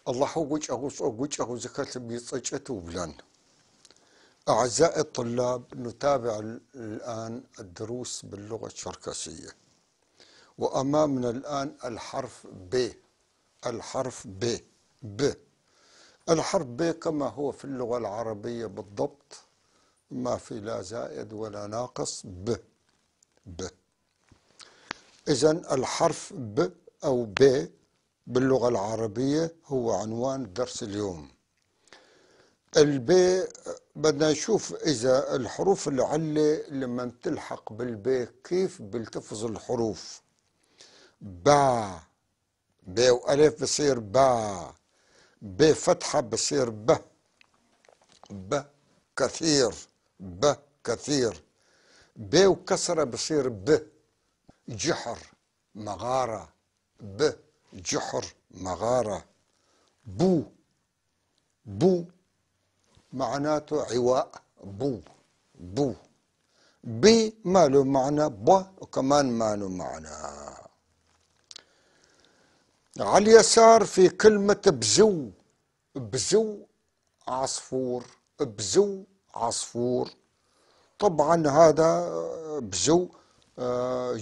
الله وجه زكاة بيصجته وبلان. أعزائي الطلاب، نتابع الآن الدروس باللغة الشركسية، وأمامنا الآن الحرف ب. الحرف ب، ب الحرف ب كما هو في اللغة العربية بالضبط، ما في لا زائد ولا ناقص. ب، ب. إذن الحرف ب أو ب باللغة العربية هو عنوان درس اليوم. الب بدنا نشوف إذا الحروف العلة لما تلحق بالب كيف بلتفظ الحروف. با، ب وألف بصير با، ب فتحة بصير ب، ب كثير، ب كثير، ب وكسرة بصير ب، جحر مغارة، ب جحر مغارة. بو، بو معناته عواء، بو، بو. بي ما له معنى، ب وكمان ما له معنى. على اليسار في كلمة بزو، بزو عصفور، بزو عصفور. طبعا هذا بزو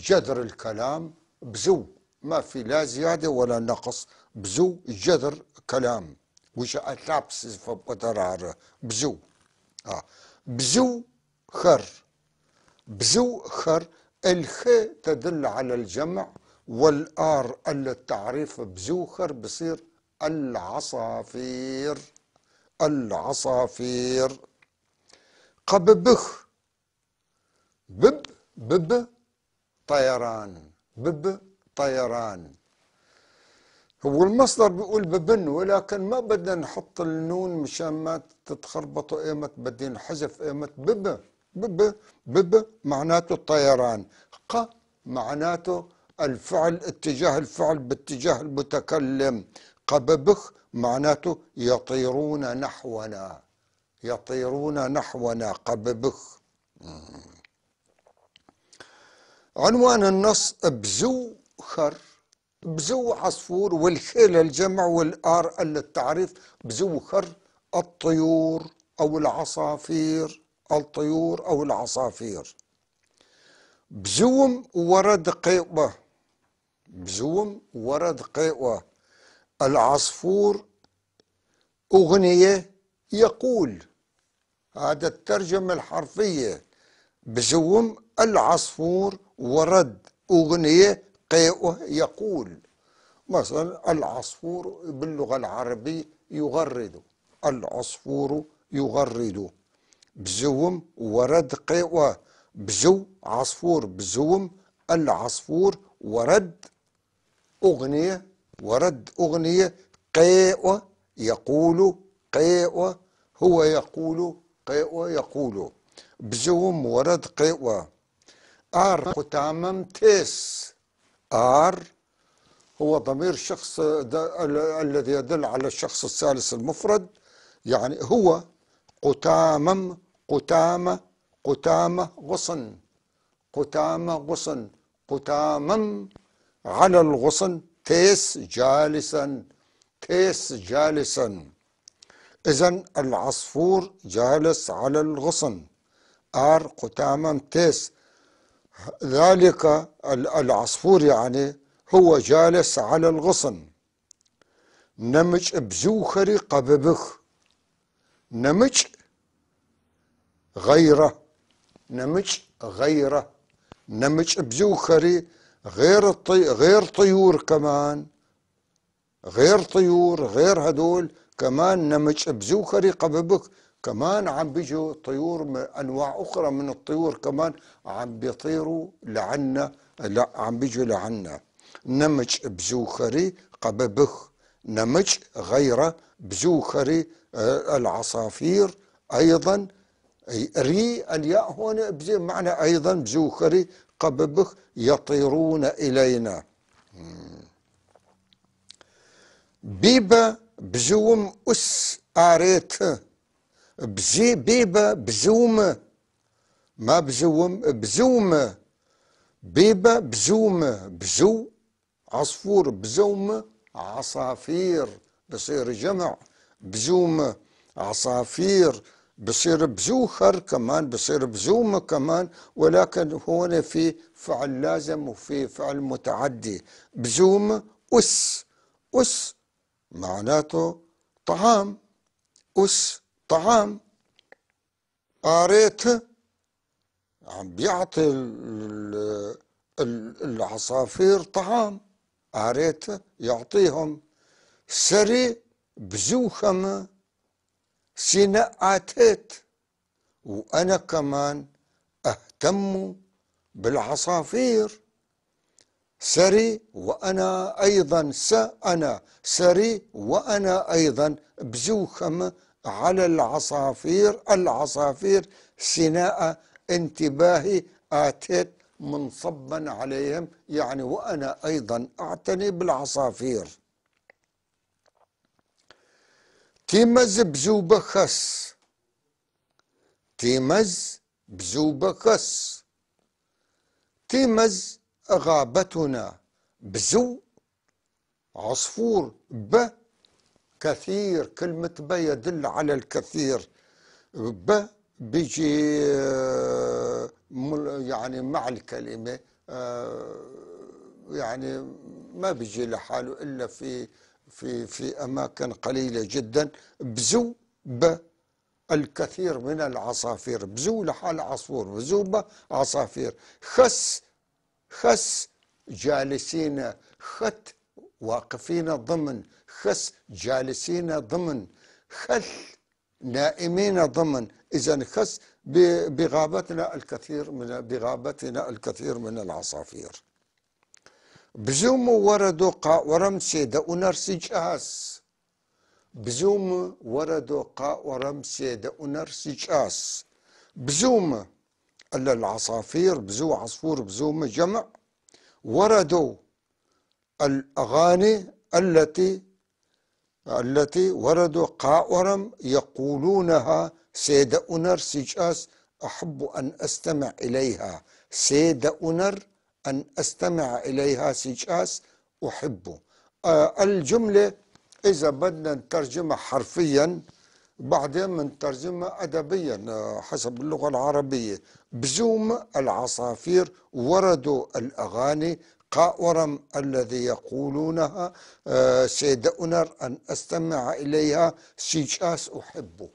جذر الكلام، بزو ما في لا زيادة ولا نقص، بزو جذر كلام وش أتلابس فبدرار بزو. بزو خر، بزو خر. الخ تدل على الجمع، والآر التعريف. بزوخر بصير العصافير، العصافير. قببخ، بب، بب طيران، بب طيران. هو المصدر بيقول ببن، ولكن ما بدنا نحط النون مشان ما تتخربطوا ايمت بدي نحذف ايمت. بب، بب، بب معناته الطيران. ق معناته الفعل، اتجاه الفعل باتجاه المتكلم. قببخ معناته يطيرون نحونا، يطيرون نحونا، قببخ. عنوان النص بزو خر، بزو عصفور، والخيل الجمع، والآر التعريف. بزو خر الطيور أو العصافير، الطيور أو العصافير. بزوم ورد قيوة، بزوم ورد قيوة. العصفور أغنية يقول، هذا الترجمة الحرفية. بزوم العصفور ورد أغنية قيوة يقول. مثلا العصفور باللغة العربية يغرد، العصفور يغرد. بزوم ورد قيوة، بزو عصفور، بزوم العصفور ورد أغنية، ورد أغنية قيوة يقول، قيوة هو يقول، قيوة يقول. بزوم ورد قيوة. آر قتامم تيس، آر هو ضمير شخص الذي يدل على الشخص الثالث المفرد، يعني هو. قتامم، قتامة، قتامة غصن، قتامة غصن، قتامم على الغصن تيس جالسا، تيس جالسا. إذن العصفور جالس على الغصن. آر قتامم تيس، ذلك العصفور يعني هو جالس على الغصن. نمج بزوخري قببخ، نمج غيره، نمج غيره، نمج بزوخري غير غير طيور كمان، غير طيور، غير هدول كمان. نمج بزوخري قببك كمان عم بيجوا طيور من أنواع أخرى من الطيور كمان عم بيطيروا لعنا، لا عم بيجوا لعنا. نمج بزوخري قببخ، نمج غيره بزوخري. العصافير أيضا ري الياء هون معنى أيضا بزوخري قببخ يطيرون إلينا. بيبة بزوم أس آريت، بزي بيبة بزوم، ما بزوم بزوم، بيبة بزوم، بزو عصفور، بزوم عصافير. بصير جمع، بزوم عصافير بصير بزوخر كمان، بصير بزوم كمان، ولكن هون في فعل لازم وفي فعل متعدي. بزوم أس، أس معناته طعام، أس طعام. قاريت عم بيعطي العصافير طعام، قاريت يعطيهم. سري بزوخم سنة آتيت، وأنا كمان أهتم بالعصافير. سري وأنا أيضا، أنا سري وأنا أيضا بزوخم على العصافير، العصافير سناء انتباهي آتيت منصبا عليهم، يعني وأنا أيضا أعتني بالعصافير. تيمز بزوبخس، تيمز بزوبخس، تيمز غابتنا، بزو عصفور، ب كثير، كلمة ب يدل على الكثير، ب بيجي يعني مع الكلمة، يعني ما بيجي لحاله إلا في أماكن قليلة جدا. بزو ب الكثير من العصافير، بزو لحال عصفور، بزو ب عصافير. خس، خس جالسين، خت واقفين ضمن، خس جالسين ضمن، خل نائمين ضمن. إذا خس بغابتنا الكثير من، بغابتنا الكثير من العصافير. بزوم وردو قا ورم سيدة أنرسج آس، بزوم وردو قا ورم سيدة أنرسج آس. بزوم العصافير، بزو عصفور، بزوم جمع. وردوا الأغاني التي وردوا قاورم يقولونها سيدة أنر سجاس، أحب أن أستمع إليها. سيدة أنر أن أستمع إليها سجاس أحب. الجملة إذا بدنا نترجمها حرفيا بعدين بنترجمها أدبيا، حسب اللغة العربية. بزوم العصافير وردوا الأغاني قاورم الذي يقولونها، سيدة أنر أن أستمع إليها سجاس أحبه.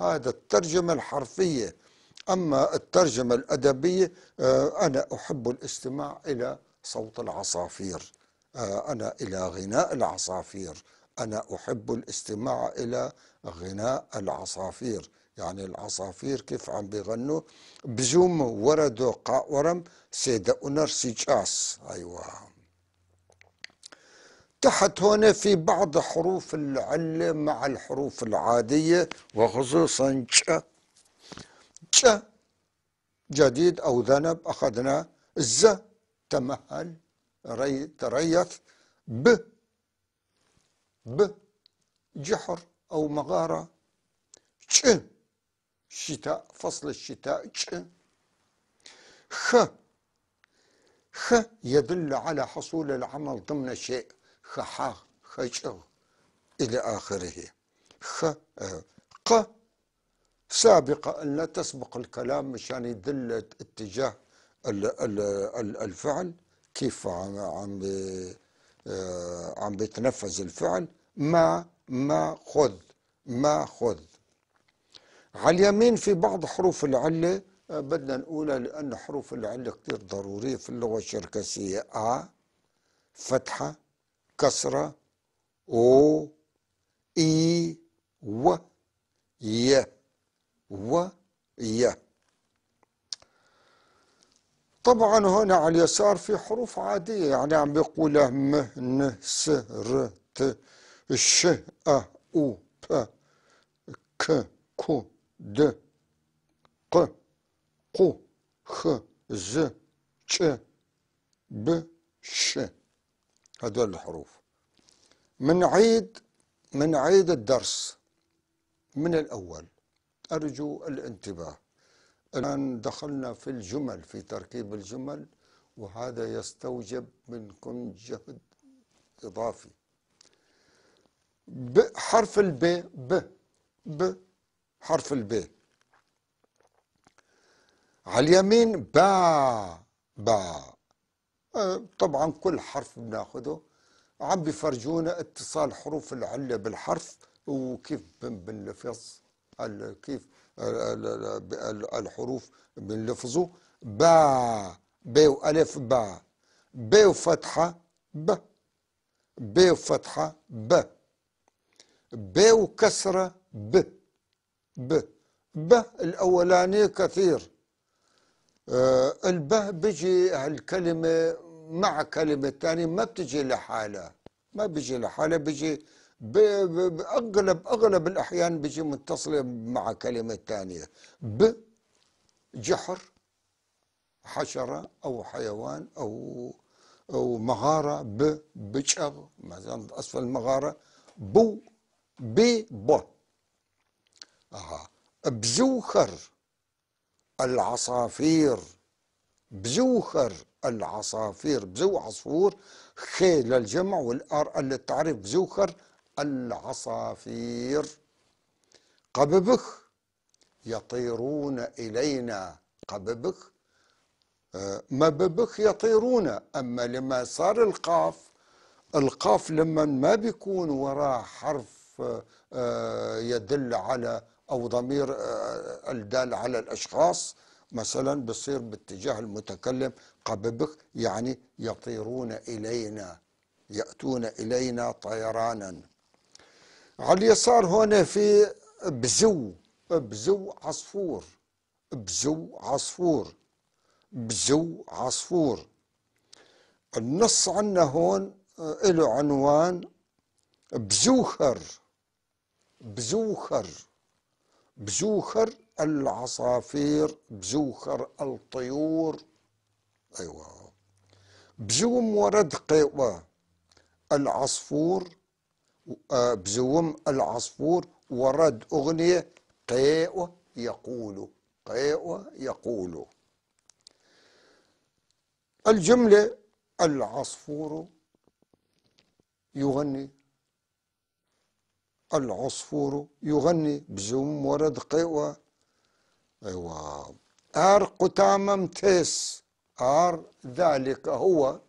هذا الترجمة الحرفية. أما الترجمة الأدبية، أنا أحب الاستماع إلى صوت العصافير، أنا إلى غناء العصافير، أنا أحب الاستماع إلى غناء العصافير. يعني العصافير كيف عم بيغنوا؟ بزوم وردوا قاورم سيدة أنر سجاس. أيوة. تحت هنا في بعض حروف العلة مع الحروف العادية، وخصوصا ج، ج جديد أو ذنب أخذنا، ز تمهل تريث، ب ب جحر أو مغارة، ج شتاء فصل الشتاء، ج خ، خ يدل على حصول العمل ضمن شيء، خحاغ خشغ إلى آخره. خ، ق سابقة أن لا تسبق الكلام مشان يدل اتجاه الفعل، كيف عم بيتنفذ الفعل. ما خذ، ما خذ. على اليمين في بعض حروف العلة، بدنا نقولها لأن حروف العلة كتير ضرورية في اللغة الشركسية. أ فتحة كسرة أو إي و ي و ي. طبعا هنا على اليسار في حروف عادية، يعني عم بيقولها م ن س ر ت ش أ أو ب ك كو د ق قو خ ز ج ب ش. هدول الحروف. من عيد الدرس من الأول، أرجو الانتباه. الآن دخلنا في الجمل، في تركيب الجمل، وهذا يستوجب منكم جهد إضافي. حرف الب، ب، ب، حرف الب. على اليمين با، با. طبعا كل حرف بناخده عم بفرجونا اتصال حروف العلة بالحرف وكيف بنلفظ، كيف الحروف بنلفظه. با، ب وألف با، ب وفتحة ب، ب وفتحة ب، ب وكسرة ب، ب، ب الأولاني كثير. الب بيجي هالكلمة مع كلمة تانية، ما بتجي لحالها، ما بيجي لحالها، بيجي أغلب الأحيان بيجي متصلة مع كلمة تانية. ب جحر، حشرة أو حيوان أو مغارة، ب بشغ مثلا أسفل المغارة، بو بي ب. بزوخر العصافير، بزوخر العصافير، بزو عصفور، خي للجمع والار للتعريف، بزوخر العصافير. قببخ يطيرون إلينا، قببخ ما ببخ يطيرون. أما لما صار القاف، القاف لما ما بيكون وراه حرف يدل على أو ضمير الدال على الأشخاص مثلا، بصير باتجاه المتكلم. قببخ يعني يطيرون إلينا، يأتون إلينا طيرانا. على اليسار هنا في بزو، بزو عصفور، بزو عصفور، بزو عصفور. النص عندنا هون له عنوان بزوخر، بزوخر، بزوخر العصافير، بزوخر الطيور. أيوة. بزوم ورد قيوة العصفور، بزوم العصفور ورد أغنية قيوة يقول، قيوة يقول. الجملة العصفور يغني، العصفور يغني بزوم ورد قيوة. أيوة. آر قتامم تيس، آر ذلك هو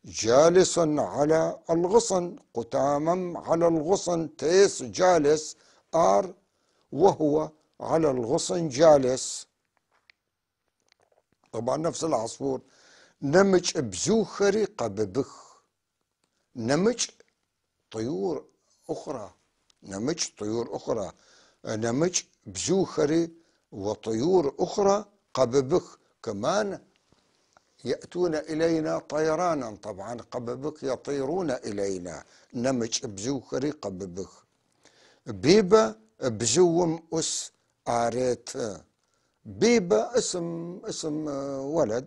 جالس على الغصن، قتامم على الغصن، تيس جالس، آر وهو على الغصن جالس. طبعا نفس العصفور. نمج بزوخري قببخ، نمج طيور أخرى، نمج طيور أخرى، نمج بزوخري وطيور أخرى قببخ كمان يأتون إلينا طيرانا. طبعا قببخ يطيرون إلينا، نمج بزوخري قببخ. بيبة بزوم أس آريت، بيبة اسم ولد،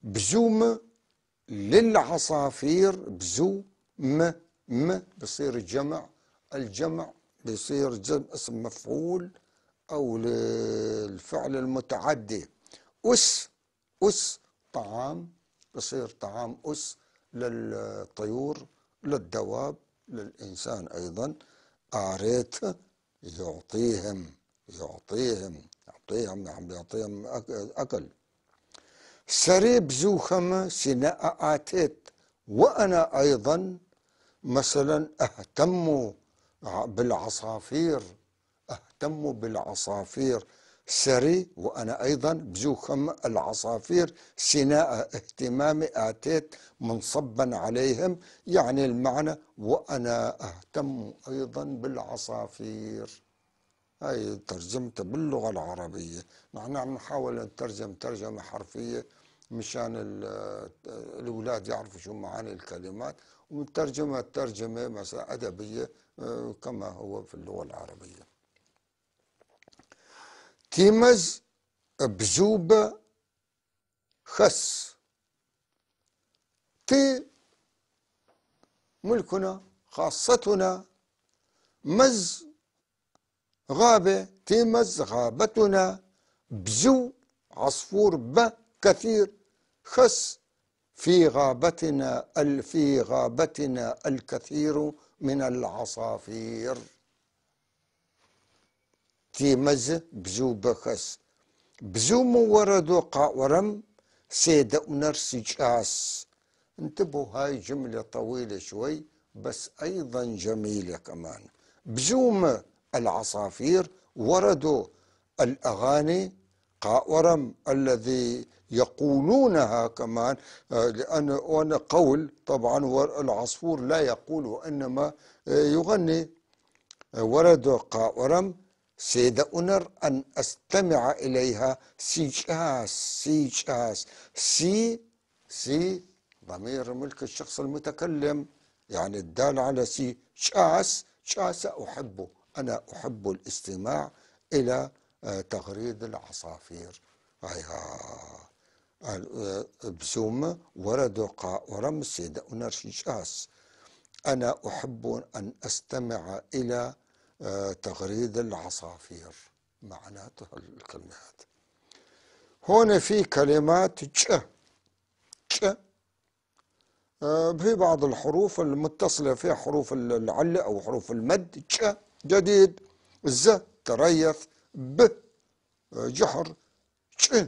بزوم للعصافير، بزو م م بصير الجمع، الجمع بصير اسم مفعول أو للفعل المتعدي. أس، أس طعام، بصير طعام أس للطيور، للدواب، للإنسان أيضا. آريت يعطيهم، يعطيهم، يعطيهم، يعني يعطيهم أكل. سريب زوخم سناء آتيت، وأنا أيضا مثلا أهتم بالعصافير، أهتم بالعصافير. سري وأنا أيضا بزوخم العصافير، سناء اهتمامي آتيت منصبا عليهم، يعني المعنى وأنا أهتم أيضا بالعصافير. هاي ترجمتها باللغة العربية. نحن عم نحاول نترجم ترجمة حرفية مشان الأولاد يعرفوا شو معاني الكلمات، ونترجمها ترجمة مثلا أدبية كما هو في اللغة العربية. تيمز بزوبة خس، تي ملكنا خاصتنا، مز غابة، تيمز غابتنا، بزو عصفور ب كثير، خس في غابتنا في غابتنا الكثير من العصافير. تيمز بزو بخس بزوم وردو قاورم سيدة نرسي جاس. انتبهوا، هاي جملة طويلة شوي بس أيضا جميلة كمان. بزوم العصافير وردوا الأغاني قاورم الذي يقولونها كمان، لأن وأنا قول طبعا العصفور لا يقول وإنما يغني. وردوا قاورم سيدة أنر أن أستمع إليها سيجاس سيجاس سي سي ضمير ملك الشخص المتكلم، يعني الدال على سي. شاس شاس أحبه، أنا أحب الاستماع إلى تغريد العصافير. هيها بزوم ورد ورم سيدة أنر شاس، أنا أحب أن أستمع إلى تغريد العصافير. معناته الكلمات هون في كلمات ج ج، في بعض الحروف المتصلة فيها حروف العلة أو حروف المد. ج جديد، ز تريث، ب جحر، ج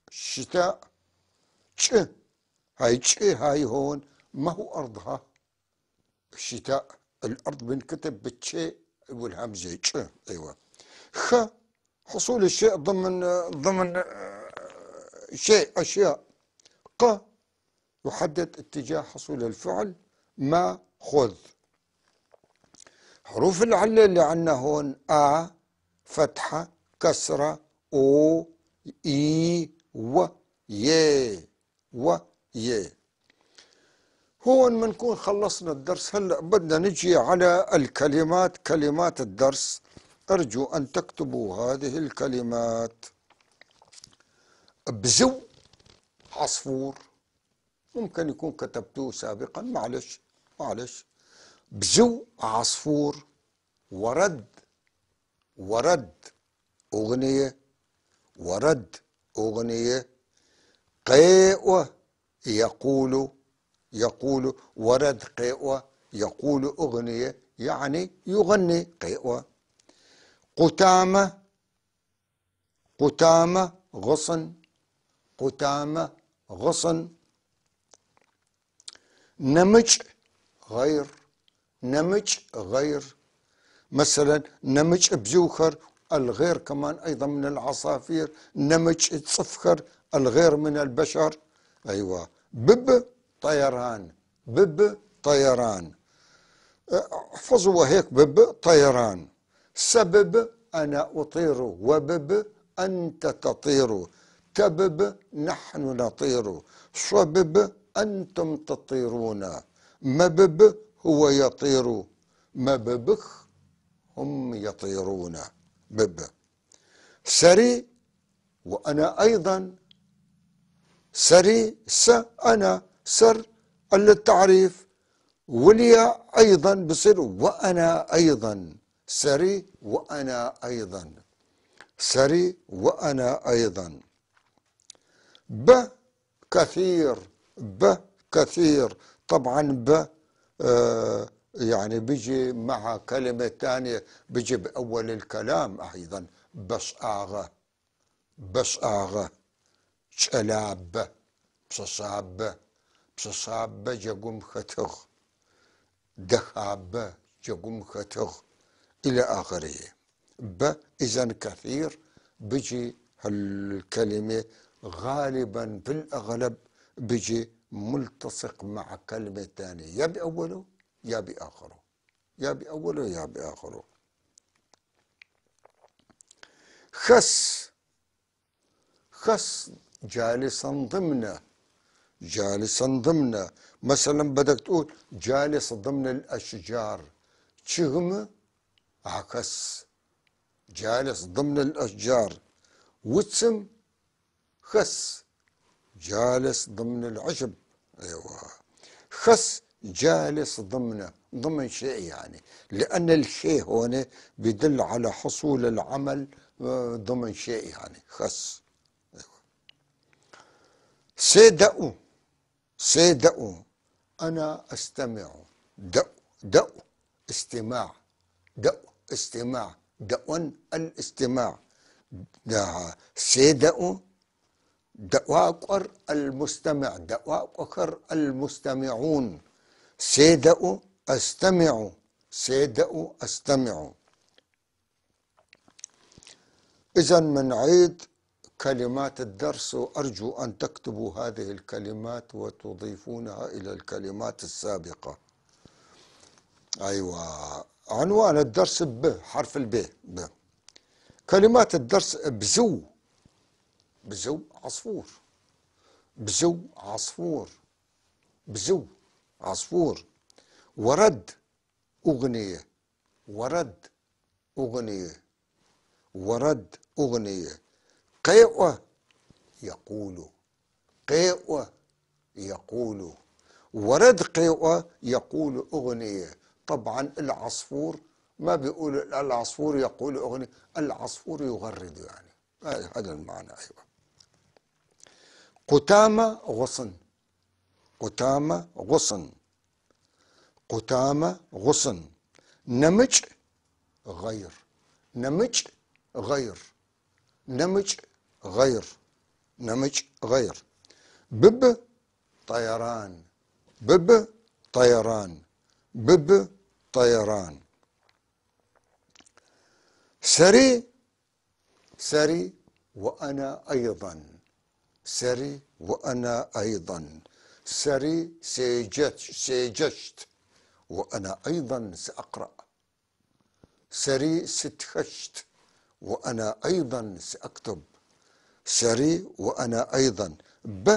شتاء، ج هاي ج هاي هون ما هو أرضها الشتاء، الأرض بنكتب بالتشي والهمزة ج. أيوة. خ حصول الشيء ضمن شيء أشياء. ق يحدد اتجاه حصول الفعل. ما خذ. حروف العلة اللي عندنا هون أ فتحة كسرة أو إي و ي و ي. هون بنكون خلصنا الدرس. هلأ بدنا نجي على الكلمات، كلمات الدرس. أرجو أن تكتبوا هذه الكلمات. بزو عصفور، ممكن يكون كتبتوه سابقا، معلش معلش. بزو عصفور، ورد ورد أغنية، ورد أغنية، قيئة يقول يقول، ورد قيئة يقول أغنية يعني يغني قيئة. قتامة قتامة غصن، قتامة غصن. نمج غير، نمج غير، مثلا نمج بزوخر الغير كمان أيضا من العصافير، نمج تصفخر الغير من البشر. أيوة. بب طيران، بب طيران، احفظوا هيك بب طيران. سبب أنا أطير، وبب أنت تطير، تبب نحن نطير، صبب أنتم تطيرون، مبب هو يطير، مببخ هم يطيرون. بب. سري وأنا أيضا، سري س أنا، سر للتعريف، ولي أيضا بصير وأنا أيضا، سري وأنا أيضا، سري وأنا أيضا. ب كثير، ب كثير، طبعا ب يعني بيجي مع كلمة ثانية، بيجي بأول الكلام أيضا. بشآغة بشآغة، شلاب بشصاب بشصاب جقوم ختغ، دخاب جقوم ختغ، إلى آخره. ب إذا كثير بيجي هالكلمة غالبا في الأغلب بيجي ملتصق مع كلمة ثانية، يا بأوله يا بآخره، يا بأوله يا بآخره. خس خس جالسا ضمنه، جالسا ضمنه، مثلا بدك تقول جالس ضمن الأشجار، شغم عكس، جالس ضمن الأشجار. وتسم خس جالس ضمن العشب. أيوة. خس جالس ضمنه، ضمن شيء يعني، لأن الشيء هون بدل على حصول العمل ضمن شيء يعني. خس. أيوة. سيدأو седэӀу أنا أستمع. дэӀу، дэӀу استماع، дэӀу استماع، дэӀун الاستماع. седэӀу дэӀуакӀуэр المستمع، дэӀуакӀуэхэр المستمعون. седэӀу أستمع، седэӀу أستمع. إذا منعيد كلمات الدرس، وأرجو أن تكتبوا هذه الكلمات وتضيفونها إلى الكلمات السابقة. أيوة، عنوان الدرس ب، حرف الب، ب. كلمات الدرس: бзыу، бзыу عصفور، бзыу عصفور، бзыу عصفور. уэрэд أغنية، уэрэд أغنية، уэрэд أغنية. къеӀуэ يقول، къеӀуэ يقول. уэрэд къеӀуэ يقول أغنية. طبعا العصفور ما بيقول العصفور يقول أغنية، العصفور يغرد، يعني هذا المعنى. أيوة. къутамэ غصن، къутамэ غصن، къутамэ غصن. нэмыкӀ غير، нэмыкӀ غير، нэмыкӀ غير، нэмыкӀ غير. быб طيران، быб طيران، быб طيران. сэри، сэри وأنا أيضا، сэри وأنا أيضا. сэри седжэщ، седжэщт وأنا أيضا سأقرأ. сэри сытхэщт وأنا أيضا سأكتب. сэри وأنا أيضا. бэ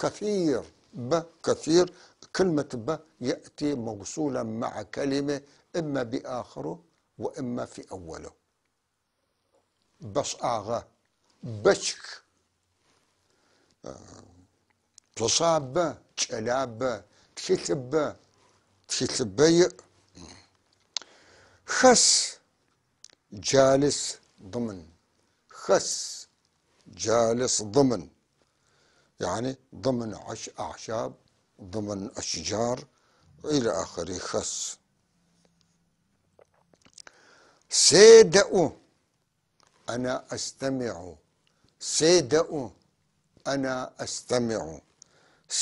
كثير، бэ كثير. كلمة бэ يأتي موصولا مع كلمة إما بآخره وإما في أوله. бэшӀагъэ، бэшх، пшъэшъабэ، кӀэлабэ, тхылъыбэ, тхылъыбэ иӀ. хэс جالس ضمن، хэс جالس ضمن، يعني ضمن أعشاب، ضمن أشجار إلى آخره. хэс. седэӀу أنا أستمع، седэӀу أنا أستمع،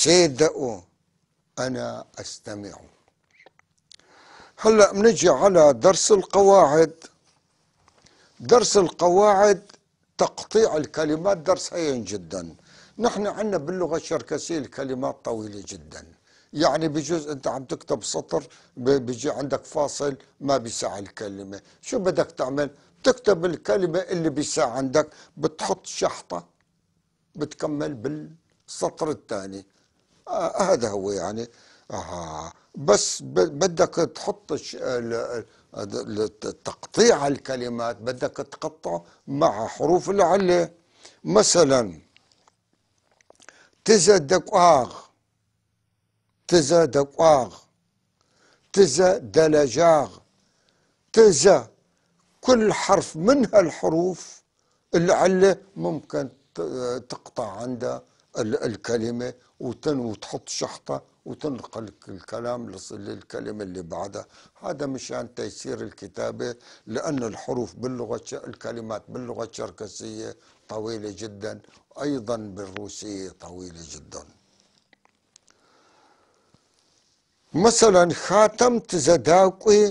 седэӀу أنا أستمع. هلأ بنجي على درس القواعد. درس القواعد تقطيع الكلمات، درس هين جدا. نحن عندنا باللغة الشركسية الكلمات طويلة جدا، يعني بجوز أنت عم تكتب سطر بيجي عندك فاصل ما بيسع الكلمة. شو بدك تعمل؟ تكتب الكلمة اللي بيسع عندك، بتحط شحطة بتكمل بالسطر الثاني. هذا هو يعني. بس بدك تحط تقطيع الكلمات، بدك تقطع مع حروف العلة. مثلا тызэдэкӀуагъ، тызэдэкӀуагъ، тызэдэлэжьагъ، тызэ. كل حرف من هالحروف العلة ممكن تقطع عندها الكلمة وتحط شحطة وتنقل الكلام للكلمة اللي بعدها. هذا مشان تيسير الكتابة، لأن الحروف باللغة الكلمات باللغة الشركسية طويلة جدا، أيضا بالروسية طويلة جدا. مثلا хатэм тызэдакӀуи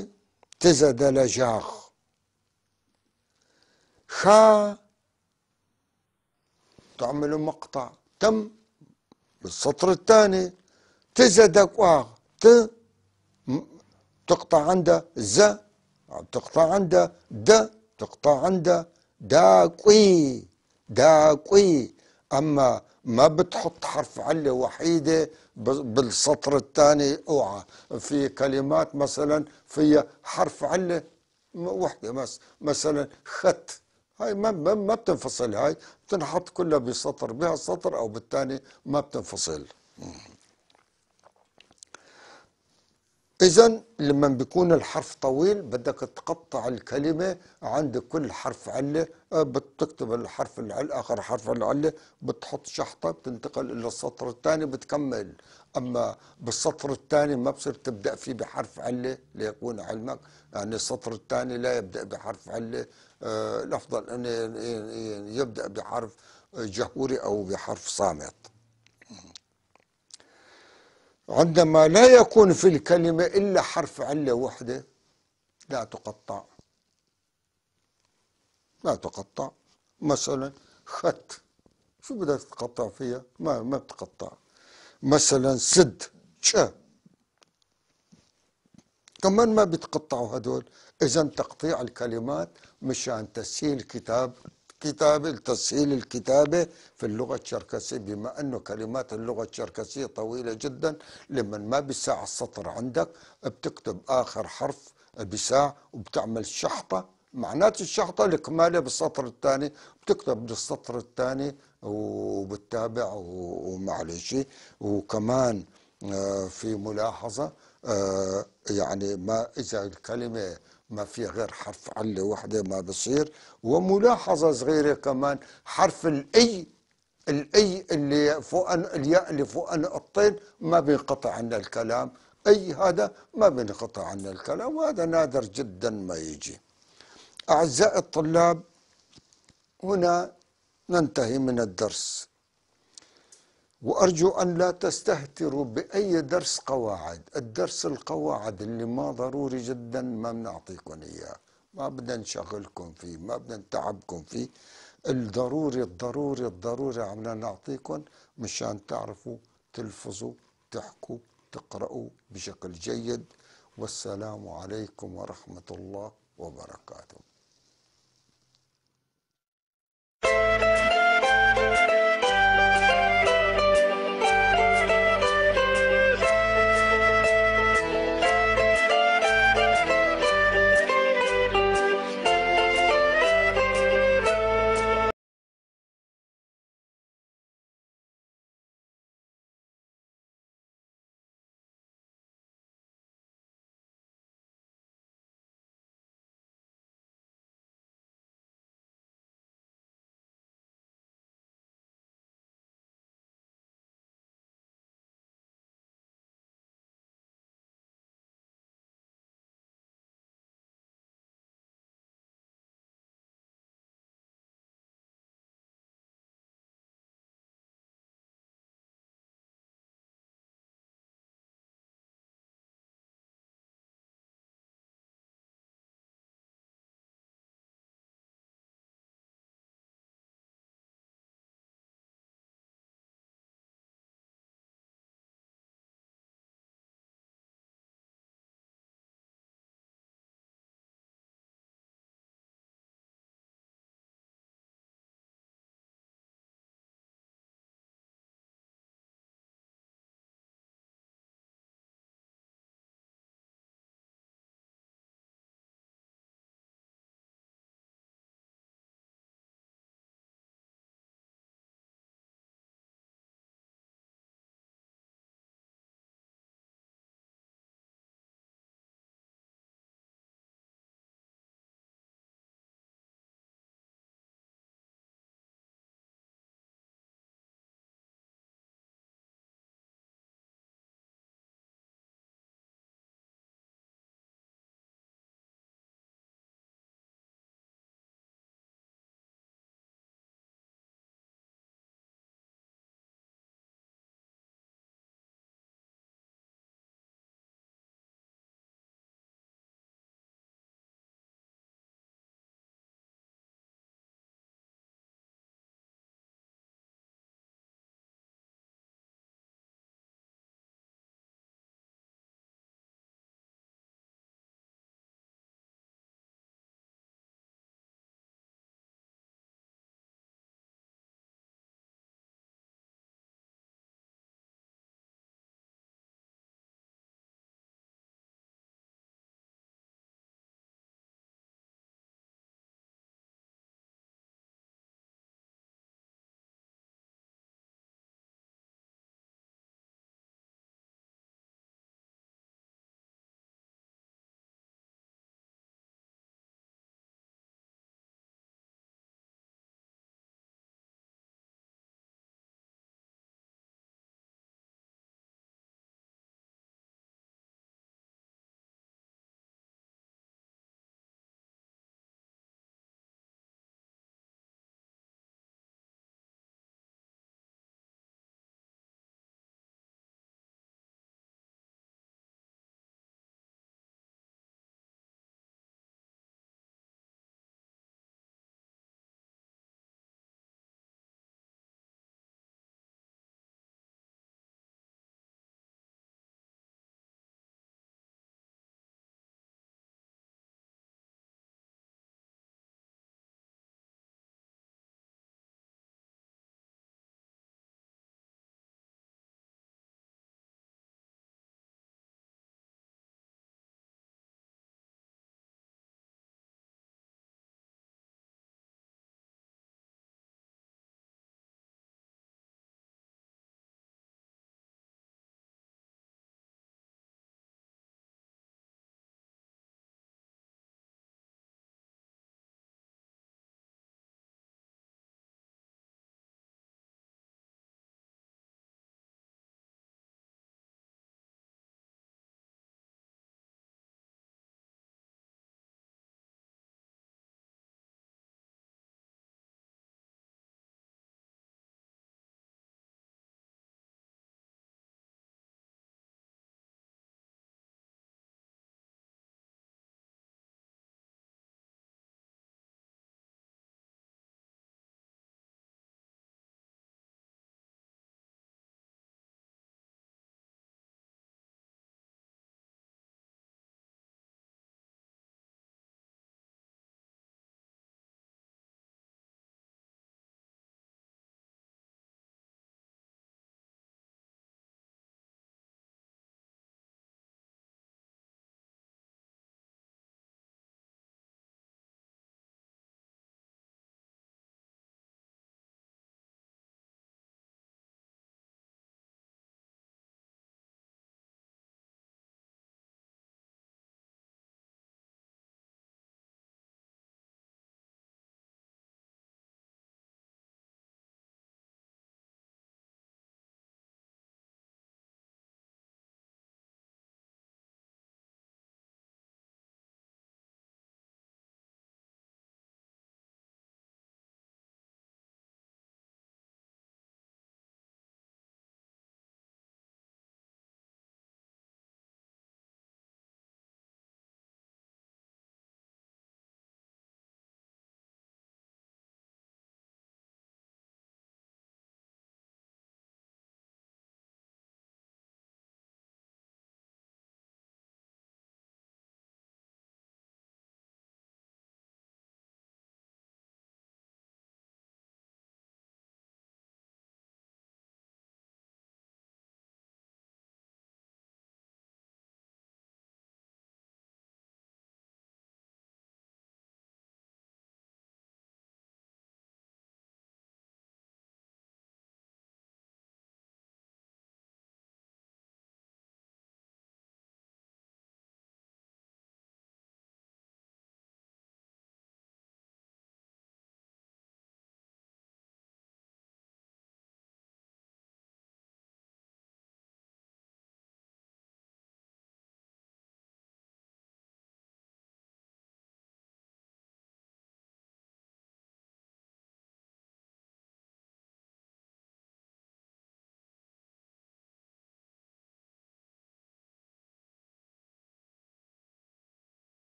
тызэдэлэжьагъ. ха تعمل مقطع، تم بالسطر الثاني. тызэдэкӀуагъ، ت تقطع عندها، ز تقطع عندها، د تقطع عندها، дакӀуи، дакӀуи. أما ما بتحط حرف علة وحيدة بالسطر الثاني، اوعى. في كلمات مثلا فيها حرف علة وحدة بس، مثلا خت، هاي ما بتنفصل، هاي بتنحط كلها بسطر، بهالسطر أو بالثاني ما بتنفصل. إذن لما بيكون الحرف طويل بدك تقطع الكلمة عند كل حرف علة، بتكتب الحرف العلة، آخر حرف العلة بتحط شحطة، بتنتقل إلى السطر الثاني بتكمل. أما بالسطر الثاني ما بصير تبدأ فيه بحرف علة ليكون علمك، يعني السطر الثاني لا يبدأ بحرف علة، الأفضل أن يبدأ بحرف جهوري أو بحرف صامت. عندما لا يكون في الكلمة إلا حرف علة وحدة لا تقطع، لا تقطع. مثلا خت، شو بدك تقطع فيها؟ ما بتقطع. مثلا سد، ش، كمان ما بيتقطعوا هدول. إذا تقطيع الكلمات مشان تسهيل كتابة، تسهيل الكتابة في اللغة الشركسية، بما أنه كلمات اللغة الشركسية طويلة جدا، لما ما بيساع السطر عندك بتكتب آخر حرف بساع وبتعمل شحطة، معنات الشحطة الكمالة بالسطر الثاني، بتكتب بالسطر الثاني وبتتابع ومعلش. وكمان في ملاحظة، يعني ما إذا الكلمة ما في غير حرف علة وحدة ما بصير. وملاحظة صغيرة كمان، حرف الأي، الأي اللي فوق الياء اللي فوق نقطتين ما بينقطع عنا الكلام، أي هذا ما بينقطع عنا الكلام، وهذا نادر جدا ما يجي. أعزائي الطلاب، هنا ننتهي من الدرس، وأرجو أن لا تستهتروا بأي درس قواعد. الدرس القواعد اللي ما ضروري جدا ما بنعطيكم إياه، ما بدنا نشغلكم فيه، ما بدنا نتعبكم فيه. الضروري الضروري الضروري عم نعطيكم مشان تعرفوا تلفظوا تحكوا تقرأوا بشكل جيد. والسلام عليكم ورحمة الله وبركاته.